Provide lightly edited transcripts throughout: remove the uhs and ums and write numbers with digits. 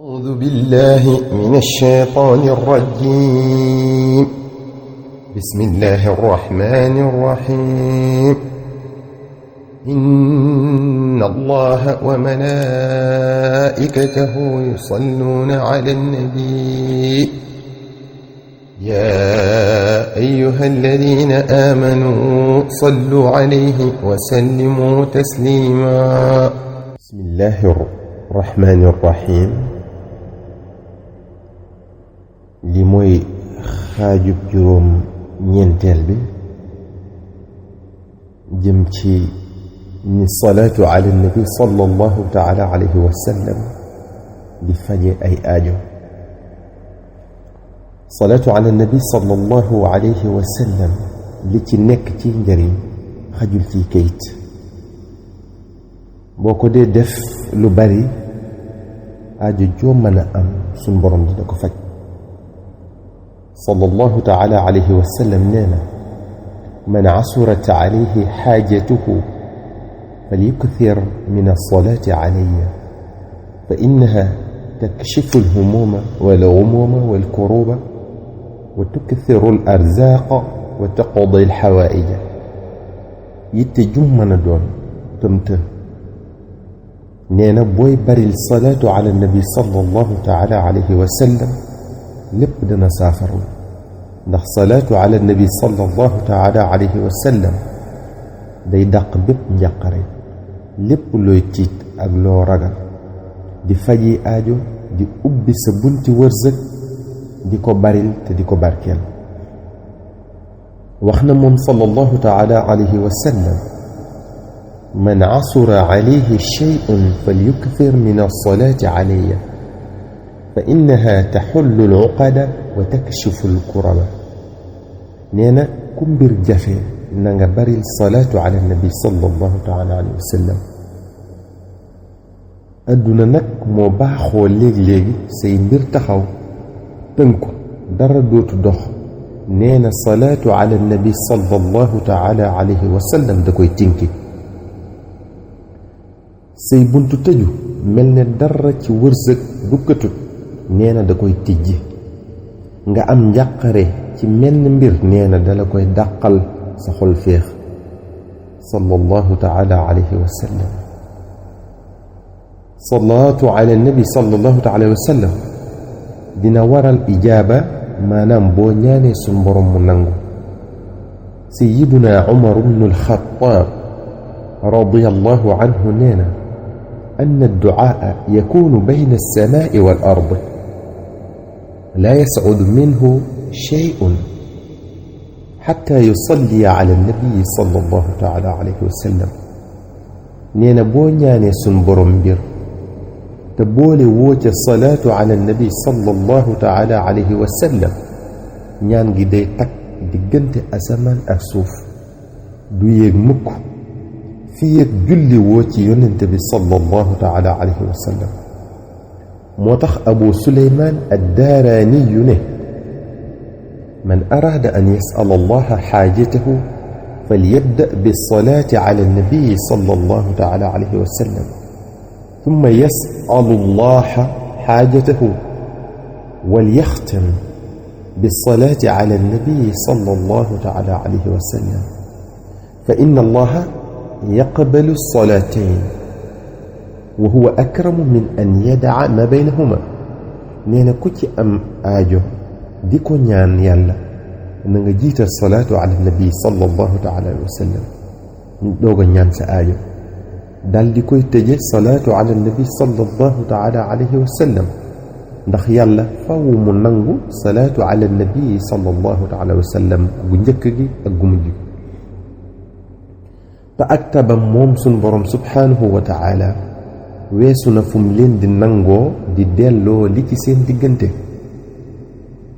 أعوذ بالله من الشيطان الرجيم. بسم الله الرحمن الرحيم. إن الله وملائكته يصلون على النبي يا أيها الذين آمنوا صلوا عليه وسلموا تسليما. بسم الله الرحمن الرحيم. li mooy xaajub juróom ñeenteel bi jëm ci ni salaatu ala nabi sallallahu taala alayhi wa sallam di faje ay aajo. salaatu ala nabi sallallahu alayhi wa sallam li ci nekk ci njëriñ xajul ci kayit. boo ko dee def lu bari aajo joo mën a am suñ borom dina ko faj. sallallahu taala alayhi wa sallam nee na man casurat alayhi xaajatuhu falyukthir min alsalaati alayya fa innaha takshifu alhumuuma walgumuuma walkuruba wa tukthiru alarzaqa wa taqdi alxawaaija. yitte jum mën a doon tëmtë nee na booy baril salaatu ala nabi sallallahu taala alayhi wa sallam lépp dana saafaru ndax salaatu ala nabi sallallahu taala alayhi wa sallam day dàq bépp njàqare, lépp looy tiit ak loo ragal, di faji aajo, di ubbi sa bunti wërsëg, di ko baril te di ko barkeel. wax na moom sallallahu taala alayhi wa sallam man casura alayhi shay'un falyukthir min alsalaati alayya fa innaha taxullu alcuqada wa takshifu alkuraba. nee na ku mbir jafe na nga baril salaatu ala nabi sallallahu taala alayhi wa sallam. adduna nag moo baaxoo léeg-léegi say mbir taxaw tënku dara dootu dox. nee na salaatu ala nabi sallallahu taala alayhi wa sallam da koy tinki. say buntu tëju mel ne dara ci wërsëg dukkatut, nee na da koy tijji. nga am njàqare ci menn mbir, nee na dala koy dàqal sa xol féex. sallallahu taala alayhi wa sallam. salaatu ala nabi sallallahu taala alayhi wa sallam dina waral ijaaba, maanaam boo ñaanee suñ borom mu nangu. sayiduna umar bnu alxataab radiyallahu anhu nee na anna adducaa yakunu bayna alsamaai wal ard laa yascudu minhu shay'un xatta yusalliya ala nabii sallallahu taala alayhi wa sallam. nee na boo ñaanee suñ borom mbir te boole woo ca salaatu ala nabi sallallahu taala alayhi wa sallam, ñaan gi day takk diggante asamaan ak suuf, du yéeg mukk fii ak julli woo ci yonente bi sallallahu taala alayhi wa sallam. moo tax abu suleymaan addaaraaniyu ne man araada an yas'ala allaha xaajatahu falyabda bisalaati ala nabii sallallahu taala alayhi wa sallam thumma yas'alu allaha xaajatahu walyaxtam bisalaati ala nabii sallallahu taala alayhi wa sallam fa inna allaha yaqbalu salaatayn wa huwa akramu min an yadaca ma baynahuma. nee na ku ci am aajo di ko ñaan yàlla na nga jiital salaatu ala nabi sallallahu taala alayhi wa sallam doog a ñaan sa aajo, dal di koy tëje salaatu ala nabi sallallahu taala alayhi wa sallam, ndax yàlla faw mu nangu salaatu ala nabi sallallahu taala alayhi wa sallam gu njëkk gi ak gu mujj gi. te ak tabam moom suñ borom subhaanahu wa taala weesu na fu mu leen di nangoo di delloo li ci seen diggante,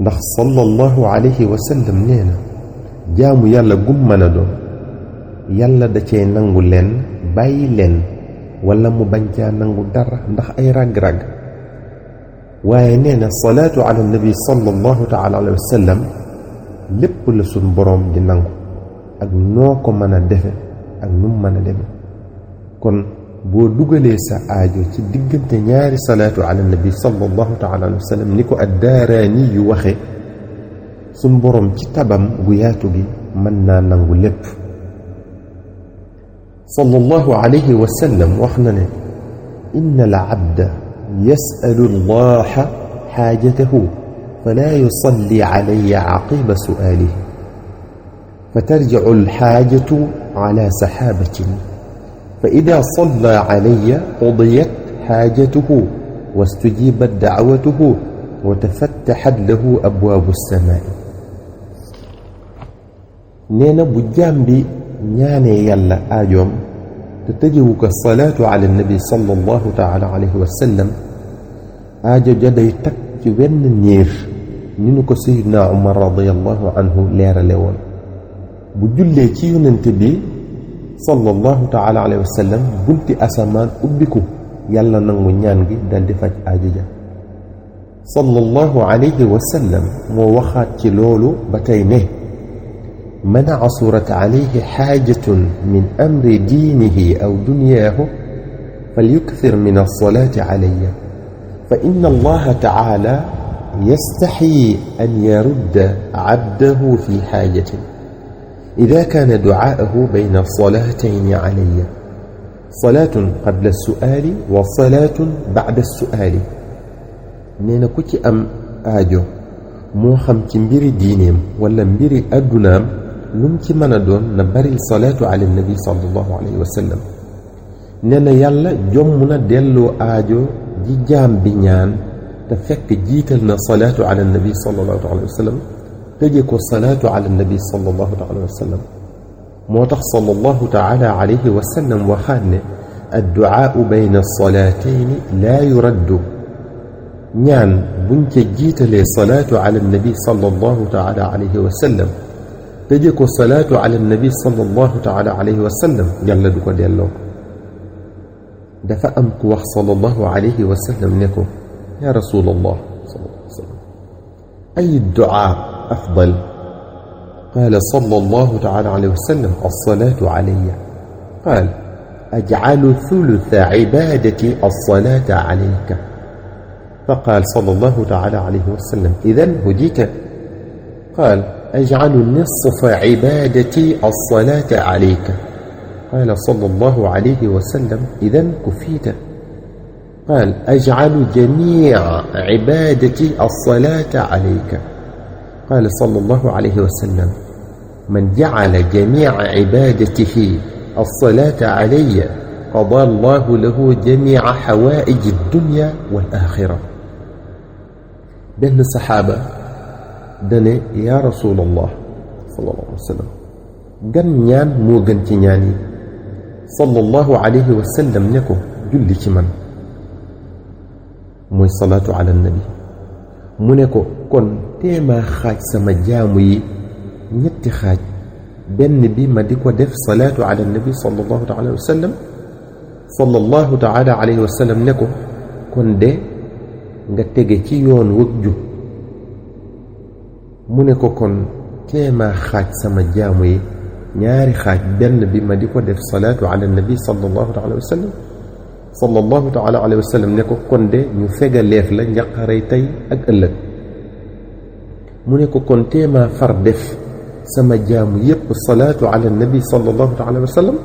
ndax sallallahu alayhi wa sallam nee na jaamu yàlla gum mën a doon yàlla da cee nangu leen bàyyi leen, wala mu bañ caa nangu dara ndax ay ràgg-ràgg. waaye nee na salaatu ala nabi sallallahu taala alayhi wa sallam lépp la suñ boroom di nangu ak noo ko mën a defe ak nu mu mën a defe. kon boo dugalee sa aajo ci diggante ñaari salaatu ala nabi sallallahu taala alayhi wa sallam ni ko ad-Daaraani yu waxe suñ boroom ci tabam gu yaatu gi mën naa nangu lépp. sallallahu alayhi wa sallam wax na ne inna al abda yasalu allaha xaajatahu falaa yusalli alayya caqiba su'aalihi fatarjicu alxaajatu ala saxaabatin fa ida salla alayya qudiyat xaajatuhu wastujibat dacwatuhu wa tafattaxat lahu abwaabu samaai. nee na bu jaam bi ñaanee yàlla aajoom te tëjewu ko salaatu ala nabi sallallahu taala alayhi wa sallam aajo ja day takk ci wenn niir ni nu ko sayidna Umar radiyallahu anhu leerale woon. bu jullee ci yonent bi sallallahu taala alayhi wa sallam bunti asamaan ubbiku yàlla nangu ñaan gi dal di faj aajo ja. sallallahu alayhi wa sallam moo waxaat ci loolu ba tey ne man asurat alayhi xaajatun min amri diinihi aw dunyaahu falyukthir min alsalaati alayya fa inna allaha taala yastaxyi an yarudda cabdahu fi xaajatin ida kaana ducaahu bayna salaatayni alayya salaatun qabla alsu'aali wa salaatun bacda alsu'aali. nee na ku ci am aajo moo xam ci mbiri diineem wala mbiri addunaam lu mu ci mën a doon na bari salaatu ala nabi sallallahu alayhi wa sallam. nee na yàlla jomm na delloo aajo ji jaam bi ñaan te fekk jiital na salaatu ala nabi sallallahu alayhi wa sallam tëje ko salaatu ala nabi sallallahu alayhi wa sallam. moo tax sallallahu taala alayhi wa sallam waxaat ne adduaau bayna salaatayni laa yuraddu. ñaan buñ ca jiitalee salaatu ala nabi sallallahu taala alayhi wa sallam tëje ko salaatu ala nabi sallallahu taala alayhi wa sallam yàlla du ko delloo. dafa am ku wax sallallahu alayhi wa sallam ne ko yaa rasulallah sallallahu alayhi wa sallam ay duaa afdal qaala sallallahu taala alayhi wa sallam alsalaatu alayya qaal ajcalu thulutha cibaadati alsalaata alayka فقال صلى الله تعالى عليه وسلم إذن هديت. قال أجعل نصف عبادتي الصلاة عليك قال صلى الله عليه وسلم إذن كفيت. قال أجعل جميع عبادتي الصلاة عليك قال صلى الله عليه وسلم من جعل جميع عبادته الصلاة علي قضى الله له جميع حوائج الدنيا والآخرة. benn saxaaba dane yaa rasulallah sallallahu alayhi wa sallam gan ñaan moo gën ci ñaan yi. sallallahu alayhi wa sallam ne ko julli ci man mooy salaatu ala nabi. mu ne ko kon teemaa xaaj sama jaamu yi ñetti xaaj benn bi ma di ko def salaatu ala nabi sallallahu alayhi wa sallam. sallallahu taala alayhi wa sallam ne ko kon de nga tege ci yoon wëg jub. mu ne ko kon teemaa xaaj sama jaamu yi ñaari xaaj benn bi ma di ko def salaatu ala nabi sallallahu alayhi wa sallam. sallallahu taala alayhi wa sallam ne ko kon de ñu fegaleef la njaqarey tey ak ëllëg. mu ne ko kon teemaa far def sama jaamu yépp salaatu ala nabi sallallahu alayhi wa sallam.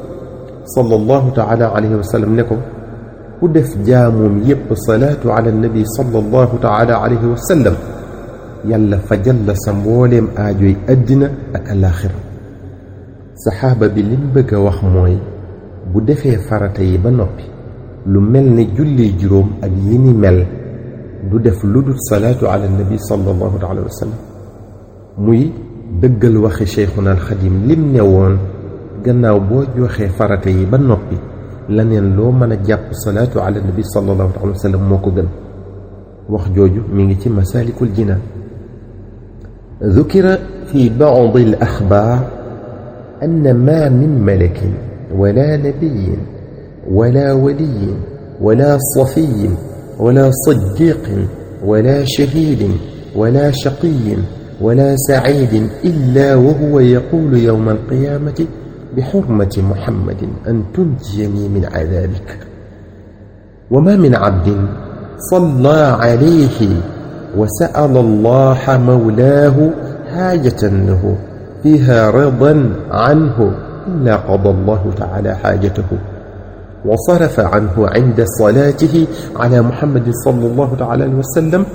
sallallahu taala alayhi wa sallam ne ko ku def jaamoom yépp salaatu ala nabi sallallahu taala alayhi wa sallam yàlla fajal la sa mbooleem aajoy àddina ak alaaxira. saxaaba bi lim bëgg a wax mooy bu defee farata yi ba noppi lu mel ne julli juróom ak yi ni mel du def lu dul salaatu ala nabi sallallahu alayhi wa sallam. muy dëggal waxi cheikhuna alxadim lim ne woon gannaaw boo joxee farata yi ba noppi laneen loo mën a jàpp salaatu ala nabi sallallahu alayhi wa sallam moo ko gën. wax jooju mi ngi ci masaalikul jinaan. ذكر في بعض الأخبار أن ما من ملك ولا نبي ولا ولي ولا صفي ولا صديق ولا شهيد ولا شقي ولا سعيد إلا وهو يقول يوم القيامة بحرمة محمد أن تنجيني من عذابك. وما من عبد صلى عليه وسأل الله مولاه حاجة له فيها رضا عنه إلا قضى الله تعالى حاجته وصرف عنه عند صلاته على محمد صلى الله تعالى عليه وسلم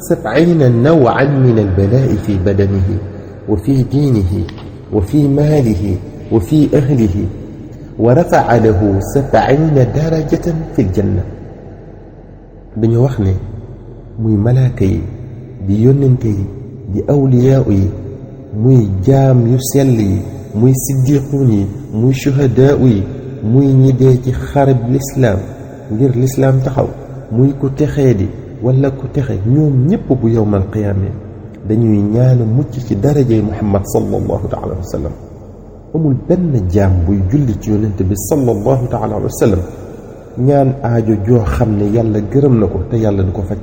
70 نوعا من البلاء في بدنه وفي دينه وفي ماله وفي أهله، ورفع له 70 درجة في الجنة. بني وخني muy malaaka yi di yónnente yi di awliyaa yi muy jaam yu sell yi muy siddiquun yi muy shuhadaa yi muy ñi dee ci xareb lislaam ngir lislaam taxaw muy ku texee di wala ku texe, ñoom ñépp bu yowmal qiyaame dañuy ñaana mucc ci darajey muhammad sallallahu taala wa sallam. amul benn jaam buy julli ci yónnente bi sallallahu taala wa sallam ñaan aajo joo xam ne yàlla gërëm na ko te yàlla du ko faj.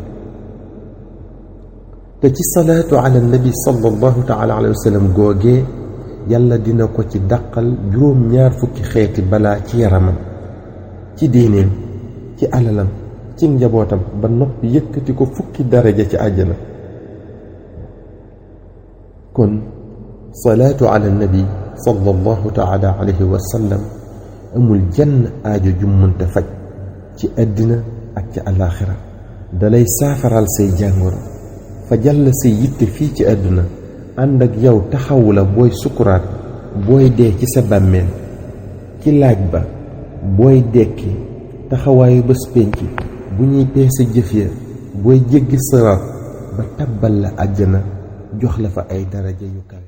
te ci salaatu ala nabi sallallahu taala alayhi wa sallam googee yàlla dina ko ci dàqal 20 xeeti balaa ci yaramam, ci diineem, ci alalam, ci njabootam, ba noppi yëkkati ko 10 daraja ci àjjana. kon salaatu ala nabi sallallahu taala alayhi wa sallam amul jenn aajo ju mënta faj ci àddina ak ci àllaaxira. dalay saafaral say jàngoro, fajal la say yitte fii ci àdduna, ànd ak yow taxawu la booy sukuraat, booy dee ci sa bàmmeel, ci laaj ba, booy dekki, taxawaayu bés pénc, bu ñuy peese jëf ya, booy jéggi siraat ba tabbal la àjjana, jox la fa ay daraja yu kawe.